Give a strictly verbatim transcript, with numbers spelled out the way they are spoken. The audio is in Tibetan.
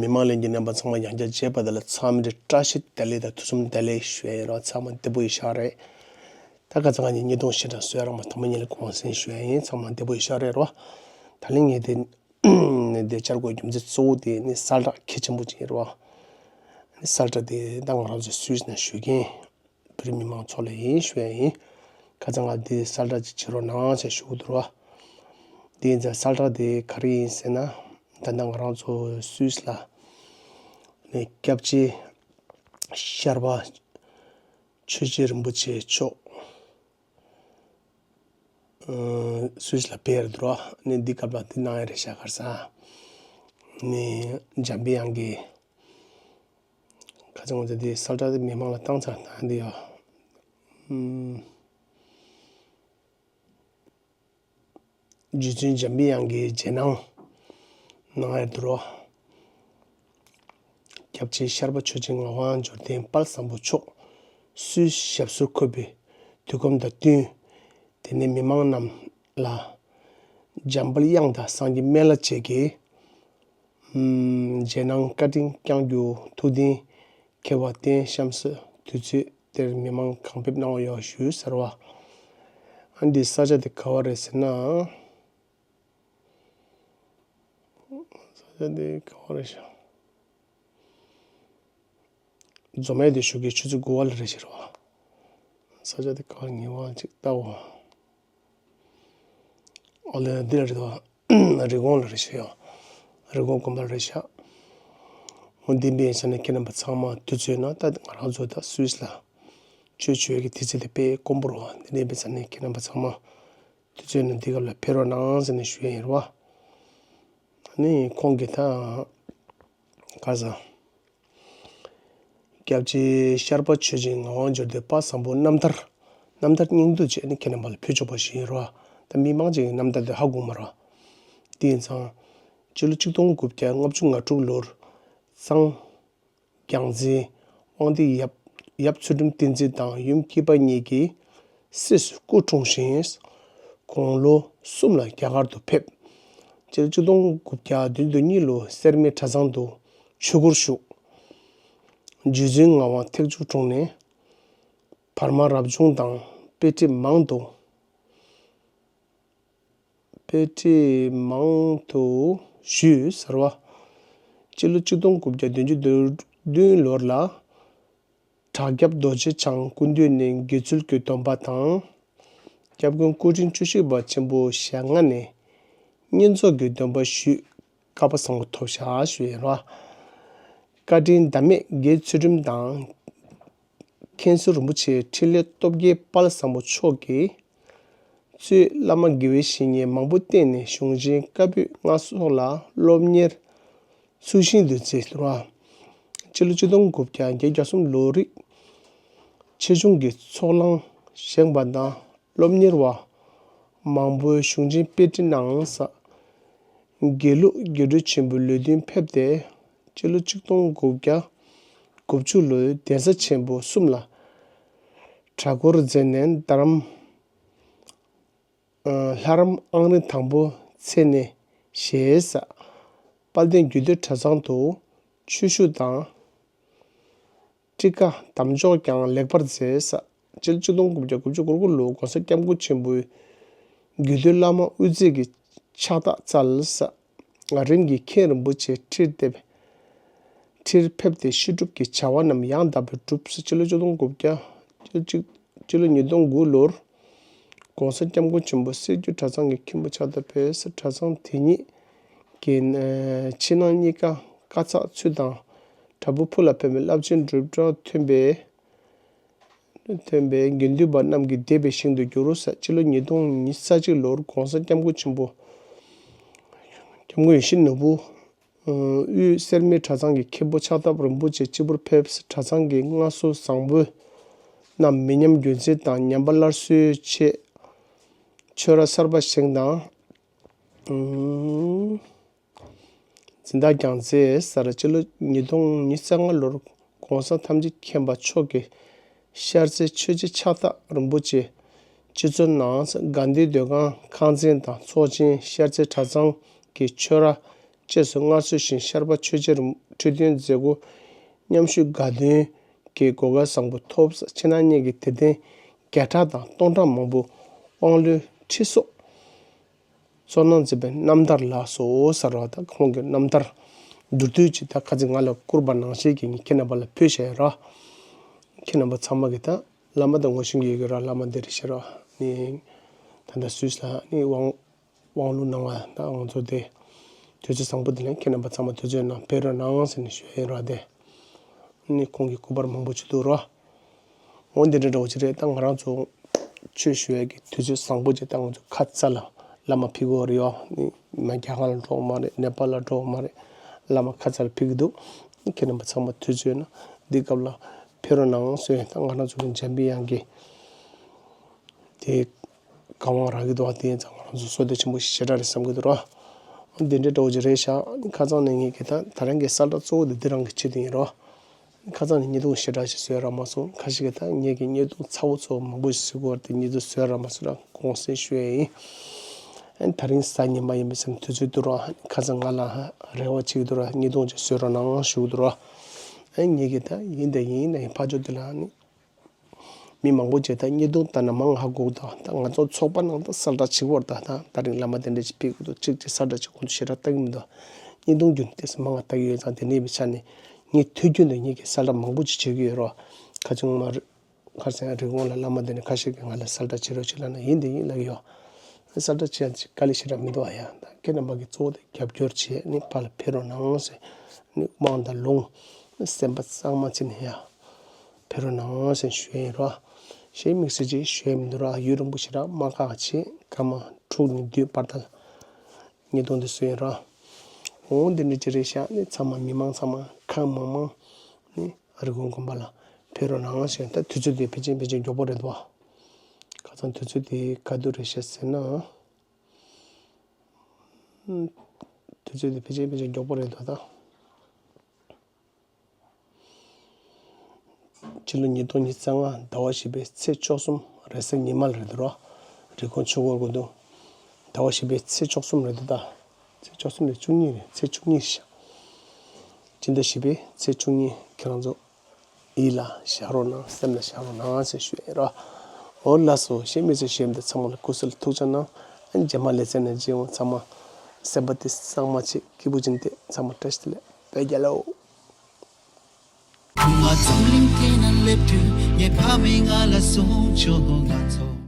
མི་མང་ལྷན་རྒྱས་རྣམ་པ་ཚང་མ་ཡང་བསྐྱར་མཇལ་བ་དེ་ལ་ཚང་མ་ལ་བཀྲ་ཤིས་བདེ་ལེགས་དང་ཐུགས་སུམ་བདེ་ལེགས་ཞུ་ཡ་ཡིན་རོགས། ཚང་མ་བདེ་པོ་ཡིན་ཤག་རེད། ད་ཁ་སང་ཉིན་ཉིས་སྟོང་ཕྱི་ཟླ་བཟོ་རང་མ་ཐོག་མ་ཉིན་ལ་གུང་སེང་ཞུ་ཡ་ཡིན། ཚང་མ་བདེ་པོ་ཡིན་ཤག་རེད་རོགས། ད་ལན་ངས་དེ་ནས་དེ་བཅར་དགོས་རྒྱུ་མཚན་གཙོ་བོ་དེ་ནི་གསལ་བསྒྲགས་གལ་ཆེན་པོ་ཅིག་ཡིན་རོགས། ནི་གསལ་བསྒྲགས་དེ་ད་ང་རང་ཚོ་སུད་སི་ནང་བཞུགས་མཁན་བོད་རིགས་མི་མང་ཚོ་ལ་ཡིན་ཞུ་ཡ་ཡིན། ཁ་སང་ང་འདི་གསལ་བསྒྲགས་ཅིག་བྱེད་རོགས་གནང་ཞེས་ཞུ་གི་འདུག་རོགས། དེ་ཡིན་ཙང་གསལ་བསྒྲགས་དེ་ག་རེ་ཡིན་ཟེར་ན། ད་ལྟ་ང་རང་ཚོ་སུད་སི་ལ་ནི་སྐྱབས་རྗེ་ཤར་པ་ཆོས་རྗེ་རིན་པོ་ཆེ་མཆོག་ཨ་སུད་སི་ལ་ཕེབས་འདུག་རོགས། ནི་འདི་སྐབས་ལ་འདི་གནང་ཡ་རེད་ཤག་ག་རེ་ཟེར་ན། ནི་འཇམ་དཔལ་དབྱངས་ཀྱི་ཁ་སང་ང་ཚོ་འདི་གསལ་བསྒྲགས་དེ་མི་མང་ལ་བཏང་ཚར་ད་འདི་ཡོད། ཨམ། རྗེ་བཙུན་འཇམ་པའི་དབྱངས་ཀྱི་རྗེས་གནང་གནང་ཡ་འདུག་རོགས། སྐྱབས་རྗེ་ཤར་པ་ཆོས་རྗེ་ངག་དབང་འབྱོར་ལྡན་དཔལ་བཟང་པོ་མཆོག་སུད་སི་ཞབས་སོར་འཁོད་པའི་དུས་ཁོམ་དང་བསྟུན། དེ་ནས་མི་མང་རྣམས་ལ་འཇམ་དཔལ་དབྱངས་དང་སངས་རྒྱས་སྨན་བླ་བཅས་ཀྱི་ཨམ། རྗེས་གནང་བཀའ་དྲིན་བསྐྱང་རྒྱུ་ཐུགས་གཏན་འཁེལ་བར་བརྟེན་གཤམ་གསལ་དུས་ཚོད་དེར་མི་མང་གང་ཕེབས་གནང་བ་ཡོད་ཞུ་ཟེར་བ། ཨ་འདི་ས་ཆ་དེ་ག་བ་རེད་ཟེར་ན། ས་ཆ་དེ་ག་བ་རེད་ཤག་འཛོམས་ཡས་དེ་ཞུ་གི་ཆུ་ཚོད་དགུ་པ་ལ་རེད་ཤག་རོགས། ས་ཆ་དེ་ག་བ་ཉེ་བ་ཅིག་ལྟ་འོ། ཨོ་ལེ་འདི་ལ་རེད་དོ། རི་གོང་ལ་རེད་ཤག་ཡོ། རི་གོང་དགོན་པ་ལ་རེད་ཤག་འོ་འདི་འདི་ཡིན་ས་ནས་ཁྱེད་རྣམ་པ་ཚང་མ་དུས་ཚོད་ན་ད་ང་རང་ཚོ་ད་སུད་སི་ལ་ཆོས་བྱེད་ཀྱི་དུས་ཚོད་དེ་དཔེ་དཀོན་པོ་རེད་བ། འདི་འདྲ་ཡིན་ས་ནས་ཁྱེད་རྣམ་པ་ཚང་མ་དུས་ཚོད་ན་འདི་སྐབས་ལ་ཕེབས་རོགས་གནང་ཟེར་ནས་ཞུ་ཡ་ཡིན་རེད་བ། ཨ་ནི་ཁོང་གིས་ད་ག་ས། སྐྱབས་རྗེ་ཤར་པ་ཆོས་རྗེ་ངག་དབང་འབྱོར་ལྡན་དཔལ་བཟང་པོ་རྣམ་ཐར། རྣམ་ཐར་སྙིང་བསྡུས་བཅས་ནི་ཁྱེད་རྣམ་པ་ལ་ཕུལ་ཆོག་པ་ཞིག་ཡིན་རོགས། ད་མི་མང་ཅིག་གིས་རྣམ་ཐར་དེ་ཧ་གོ་མ་རེད། དེ་ཡིན་ཙང་། སྤྱི་ལོ་ཆིག་སྟོང་དགུ་བརྒྱ་ལྔ་བཅུ་ང་དྲུག་ལོར། གཙང་རྒྱལ་མཚན་དབང་འདུས་ཡབ་ཡབ་ཚུལ་ཁྲིམས་བསྟན་འཛིན་དང་ཡུམ་སྐྱིད་པ་གཉིས་ཀྱི་སྲས་སུ་སྐུ་འཁྲུངས་ཤིང་། དགུང་ལོ་གསུམ་ལ་རྒྱ་གར་དུ་ཕེབས། སྤྱི་ལོ་ཆིག་སྟོང་དགུ་བརྒྱ་བདུན་ཅུ་དོན་གཉིས་ལོར་སེར་སྨད་གྲྭ་ཚང་དུ་ཆོས་སྒོར་ཞུགས། རྗེ་བཙུན་ངག་དབང་ཐེག་མཆོག་དྲུང་ནས་བར་མ་རབ་བྱུང་དང་དཔེ་ཁྲིད་མང་དུ། དཔེ་ཁྲིད་མང་དུ་ཞུས་ཟེར་བ། སྤྱི་ལོ་ཆིག་སྟོང་དགུ་བརྒྱ་བདུན་ཅུ་དོན་བདུན་ལོར་ལ། བྲག་སྐྱབས་རྡོ་རྗེ་འཆང་སྐུ་མདུན་ནས་དགེ་ཚུལ་གྱི་སྡོམ་པ་དང་། སྐྱབས་མགོན་སྐུ་ཕྲེང་བཅུ་བཞི་པ་ཆེན་པོ་ཞལ་སྔ་ནས་བསྙེན་རྫོགས་ཀྱི་སྡོམ་པ་ཞུས། བསྐལ་པ་བཟང་པོ་ཐོབ་ཤག་ཞུས་ཡིན་རོགས། བཀའ་དྲིན་ཟླ་མེད་དགེ་ཚུལ་ཁྲིམས་དང་། མཁན་ཟུར་རིན་པོ་ཆེ་འཕྲིན་ལས་སྟོབས་རྒྱས་དཔལ་བཟང་པོ་མཆོག་གིས། གཙོས་བླ་མ་དགེ་བའི་བཤེས་གཉེན་མང་པོ་བསྟེན་ནས་གཞུང་ཆེན་བཀའ་པོད་ལྔ་སོགས་ལ་སློབ་གཉེར་ཚུལ་བཞིན་དུ་མཛད་ལ། སྤྱི་ལོ་ཆིག་སྟོང་དགུ་བརྒྱ་བརྒྱད་ཅུ་གྱ་གསུམ་ལོ་རིགས་ཆེ་ཆུང་གི་ཚོགས་ལངས་བཞེངས་པ་དང་སློབ་གཉེར་བ་མང་པོའི་གཞུང་ཆེན་དཔེ་ཁྲིད་གནང་ས། དགེ་ལུགས་དགེ་ཕྲུག་ཆེན་པོའི་ལུས་སྟེང་ཕེབས་ཏེ་སྤྱི་ལོ་ཆིག་སྟོང་དགུ་བརྒྱ་དགུ་བཅུ་ལོའི་གདན་ས་ཆེན་པོ་གསུམ་ལ་གྲྭ་སྐོར་མཛད་ནས་རྡ་རམ། ལྷ་རམས་ཨང་རིམ་དང་པོ་མཛད་ནས་ཞེས་ས། དཔལ་ལྡན་རྒྱུད་སྟོད་གྲྭ་ཚང་དུ་ཆོས་ཞུགས་དང་། ཁྲིད་བཀའ་དམ་འཇོག་ཀྱང་ལེགས་པར་མཛད་ས། སྤྱི་ལོ་ཆིག་སྟོང་དགུ་བརྒྱ་དགུ་བཅུ་གོ་དགུ་ལོར་༸གོང་ས་༸སྐྱབས་མགོན་ཆེན་པོས་རྒྱུད་སྟོད་བླ་མ་དབུ་མཛད་ཀྱི་ཕྱག་རྟགས་བསྩལ་ས། རིམ་གྱིས་མཁན་རིན་པོ་ཆེ་ཁྲིར་ཕེབས། ཁྲིར་ཕེབས་ཏེ་བཤད་སྒྲུབ་ཀྱི་བྱ་བ་རྣམས་ཡང་དག་པར་བསྒྲུབས། སྤྱི་ལོ་ཆིག་སྟོང་དགུ་བརྒྱ་གཅིག་སྤྱི་ལོ་ཉིས་སྟོང་དགུ་ལོར་༸གོང་ས་༸སྐྱབས་མགོན་ཆེན་པོ་སེར་སྐྱ་གྲྭ་ཚང་གི་མཁན་པོ་ཕྱག་རྟགས་ཕེབས། གྲྭ་ཚང་དེ་ཉིད་ཀྱི་ཕྱི་ནང་གཉིས་ཀ་དཀར་ཆག་ཚུལ་དང་བྲག་ཕུག་ཕུ་ལ་ཕེབས་པའི་རླབས་ཆེན་སྒྲུབ་གྲྭ་ཐོན་པའི། ཐོན་པའི་དགེ་འདུན་པ་རྣམས་ཀྱི་འདས་པའི་ཞིང་དུ་གྱུར་ས། སྤྱི་ལོ་ཉིས་སྟོང་ཉེར་གཅིག་ལོར་༸གོང་ས་༸སྐྱབས་མགོན་ཆེན་པོ་༸སྐྱབས་མགོན་ཡིད་བཞིན་ནོར་བུ་དབུས་སེར་སྨད་གྲྭ་ཚང་གི་མཁན་པོ་ཕྱག་བཏབ་རིན་པོ་ཆེ་སྤྱི་བོར་ཕེབས། གྲྭ་ཚང་གི་སྔར་སྲོལ་བཟང་པོ་རྣམས་མི་ཉམས་རྒྱུན་འཛིན་དང་ཉམས་པ་སླར་གསོའི་ཆེད་ཆོས་ར་གསར་པ་བཞེངས་དང་། འཛིན་བདག་ཀྱང་མཛད་ས་ར། སྤྱི་ལོ་ཉིས་སྟོང་ཉེར་ལྔ་ལོར་༸གོང་ས་ཐམས་ཅད་མཁྱེན་པ་མཆོག་གི་ཤར་རྩེ་ཆོས་རྗེ་ཕྱག་རྟགས་རིན་པོ་ཆེ་སྤྱི་གཙོ་གནང་། དགའ་ལྡན་སྡོད་ཁང་ཁང་ཚན་དང་ཚོགས་ཆེན་ཤར་རྩེ་གྲྭ་ཚང་གི་ཆོས་ར་བཅས་སུ་སྔར་སྲོལ་བཞིན་ཤར་པ་ཆོས་རྗེ་རིན་ འཕྲོད་བསྟེན་མཛད་སྒོ་མཉམ་ཞུགས་དགའ་སྟོན་གྱི་གོ་སྐབས་བཟང་པོ་ཐོབ། ཕྱི་ནང་གཉིས་ཀྱི་དད་ལྡན་བརྒྱ་ཕྲག་དང་སྟོང་ཕྲག་མང་པོ་དབང་ལུས་ཁྲིད་སོགས་ཚོར་སྣང་མཛད་པའི་རྣམ་ཐར་ལགས་སོ་ཟེར་བ་དང་། ཁོང་གི་རྣམ་ཐར་མདོར་བསྡུས་ཅིག་ད་ཁ་ཚིག་ང་ལ་བསྐུར་བ་ནང་བཞིན་གྱི་ངས་ཁྱེད་རྣམ་པ་ལ་ཕུལ་བཞག་ཡོད་ར། ཁྱེད་རྣམ་པ་ཚང་མ་གིས་ད་བླ་མ་དང་ངོ་ཤེས་ཀྱི་ཡོད་ཀྱི་ར། བླ་མ་འདི་རེད་ཤག་ར། ནི་ད་ལྟ་སུད་སི་ལ་ནི་དབང་དབང་ལུང་གནང་བ་ད་ང་ཚོ་དེ་དུས་ཚོད་བཟང་པོ་དེ་ལ་ཁྱེད་རྣམ་པ་ཚང་མ་དུས་ཚོད་ནང་ཕེབས་རོགས་གནང་ཟེར་ནས་ཞུ་ཡ་ཡིན་ར། དེ་ནི་ཁོང་གི་སྐུ་པར་མང་པོ་ཅིག་འདུག་ར། འོ་འདི་འདྲ་འདྲ་བོ་ཅིག་རེད། ད་ང་རང་ཚོ་ཆོས་ཞུ་ཡ་གི་དུས་ཚོད་བཟང་པོ་ཅིག་ད་ང་ཚོ་ཁ་ཚ་ལ་བླ་མ་ཕེབས་ཀྱི་ཡོད་རེད་ཡོ། ནི་མ་རྒྱ་གར་ལ་འགྲོ་གི་མ་རེད། ནེ་པཱལ་ལ་འགྲོ་གི་མ་རེད། བླ་མ་ཁ་ཚ་ལ་ཕེབས་ཀྱི་འདུག་ཁྱེད་རྣམ་པ་ཚང་མ་དུས་ཚོད་ན་འདི་སྐབས་ལ་ཕེབས་རོགས་གནང་ཟེར། ད་ང་རང་ཚོ་གི་འཇམ་པའི་དབྱངས་ཀྱི་དེ་བཀའ་དབང་རག་གི་འདུག་བ། དེ་ཡིན་ཙང་ང་རང་ཚོ་བསོད་བདེ་ཆེན་པོ་ཞེ་དྲག་རེད་བསམ་གྱི་འདུག་ར། འདི་འདྲའི་འདྲ་བོ་ཅིག་རེད་ཤག་ཁ་སང་ནས་ངས་ཀྱི་ད་ད་རང་གི་གསལ་བསྒྲགས་གཙོ་བོ་དེ་འདི་རང་གི་ཆེད་དུ་ཡིན་རོ། ཁ་སང་ནས་བརྙན་ཐུང་ཞེ་དྲག་ཞིག་བཟོས་རག་མ་སོང་། ཁ་ཤས་ཀྱིས་ད་ངས་ཀྱི་བརྙན་ཐུང་ཚ་བོ་ཚ་བོ་མང་པོ་ཞིག་བཟོས་ཀྱི་ཡོད་རེད་དེ། བརྙན་ཐུང་བཟོས་རག་མ་སོང་ར། དགོངས་སེལ་ཞུ་ཡ་ཡིན། ཨ་ནི་ད་རིང་གཟའ་ཉི་མ་ཡིན་པ་ཚོ་དུས་ཚོད་འདུག་ར། ཁ་སང་ང་ལ་རེ་བ་བྱེད་ཀྱི་འདུག་ར། བརྙན་ཐུང་ཅིག་བཟོས་རོགས་གནང་ཞུ་གི་འདུག་ར། ཨ་ནི་ངས་ཀྱི་ད་ཡིན་དང་ཡིན་ན་ཡིན། ཕར་ཕྱོགས་དེ་ལ་ནི་མི་མང་པོ་ཅིག་ད་བརྙན་ཐུང་ལྟ་ན་མང་ཧ་གོ་གི་འདུག་ད་ང་ཚོ་ཚོགས་པ་ནང་ད་གསལ་བསྒྲགས་བྱེད་ཀྱི་ཡོད་རེད། ད་ད་ད་རིང་བླ་མ་དེ་འདྲ་ཅིག་ཕེབས་ཀྱི་འདུག་ཅིག་ཅིག་གསལ་བསྒྲགས་ཅིག་ཁོང་ཚོ་ཞེ་དྲག་ལྟ་གི་མི་འདུག་བརྙན་ཐུང་རྒྱུན་དེ་མང་ང་ལྟ་གི་ཡོད་ཙང་། དེ་འདྲ་ཡིན་པའི་ཆ་ནས་ངས་དུས་རྒྱུན་དུ་ངས་ཀྱི་གསལ་བསྒྲགས་མང་པོ་ཅིག་བྱེད་ཀྱི་ཡོད་རོ། ཁ་ཆུང་མ་རེད། ཁ་སང་རི་ཀོན་ལ་བླ་མ་དེ་ནས་ཁ་ཤས་ཀྱིས་ང་ལ་གསལ་བསྒྲགས་བྱེད་རོགས་བྱེད་ལབ་ན་ཡིན་དེ་ཡིན་ལབ་ཀྱི་ཡོད། གསལ་བསྒྲགས་བྱེད་ཡ་དཀའ་ལས་ཞེ་དྲག་མི་འདུག་ཨ། ཡ་ད་ཁྱེད་རྣམ་པ་གིས་གཙོ་བོ་དེ་རྒྱབ་སྐྱོར་བྱེད་ནི་ཕར་ལ་ཕེབས་རོགས་གནང་ཟེར། ནི་དབང་དང་ལུང་སེམས་པ་གཙང་མ་བྱས་ནས་ཡ་ཕེབས་རོགས་གནང་ཟེར་ཞུ་ཡ་ཡིན་རོ། གཞན་དམིགས་བསལ་ཅིག་ཞུ་ཡ་མི་འདུག་ར། ཡུན་རིང་པོ་ཞེ་དྲག་མ་བཀག་བྱས་སྐར་མ་དྲུག་ནས་བདུན་བར་དུ་ལ་བརྙན་ཐུང་འདི་བཟོས་ཡིན་ར། འོ་འདི་འདྲ་ཅིག་རེད་ཤག་ནི་ཚང་མ་མི་མང་ཚང་མ་གང་མང་མང་ནི་རི་ཀོན་དགོན་པ་ལ་ཕེབས་རོགས་གནང་ཞེས། ད་དུས་ཚོད་དེ་ཕལ་ཆེར་ཕལ་ཆེར་མགྱོགས་པོ་རེད་འདུག་བ། ཁ་སང་དུས་ཚོད་དེ་ག་དུས་རེད་ཤག་ཟེར་ན། ཨུམ། དུས་ཚོད་དེ་ཕལ་ཆེར་ཕལ་ཆེར་མགྱོགས་པོ་རེད་འདུག་ད། ཕྱི་ལོ་ཉིས་སྟོང་ཉི་ཤུ་རྩ་ལྔ་ཟླ་བ་བཞི་པའི་ཚེས་བཅུ་གསུམ་རེས་གཟའ་ཉི་མ་ལ་རེད་འདུག་ར། རི་ཀོན་ཆོས་འཁོར་དགོན་དུ་ཟླ་བ་བཞི་པའི་ཚེས་བཅུ་གསུམ་རེད་འདུག་ད། ཚེས་བཅུ་གསུམ་རེད། བཅུ་གཉིས་རེད། ཚེས་བཅུ་གཉིས་ཤག་སྤྱི་ཟླ་བཞི་པའི་ཚེས་བཅུ་གཉིས། ཁྱེད་རང་ཚོ་ཡིད་ལ་བཞག་རོགས་གནང་། སེམས་ལ་བཞག་རོགས་གནང་ཟེར་ཞུ་ཡ་ཡིན་ར། འོ་ལགས་སོ། གཞན་མི་ཚེ་གཞན་དུ་ཚང་མ་ལ་སྐུ་གཟུགས་ལ་ཐུགས་ཅག་གནང་། ཨ་ནི་རྗེས་མ་ལེ་ཚན་ནས་མཇལ་འོང་། ཚང་མ་སེམས་པ་དེ་གཙང་མ་བྱེད། སྐྱིད་པོ་བྱེད་དེ། ཚང་མ་བཀྲ་ཤིས་བདེ་ལེགས། བོད་རྒྱལ་ལོ། ཁུ་མ་རྫོང་གླིང་དེ་ན་སླེབས་དུས་ངའི་ཕ་མས་ང་ལ་གསུངས་བྱུང་། ང་ཚོ་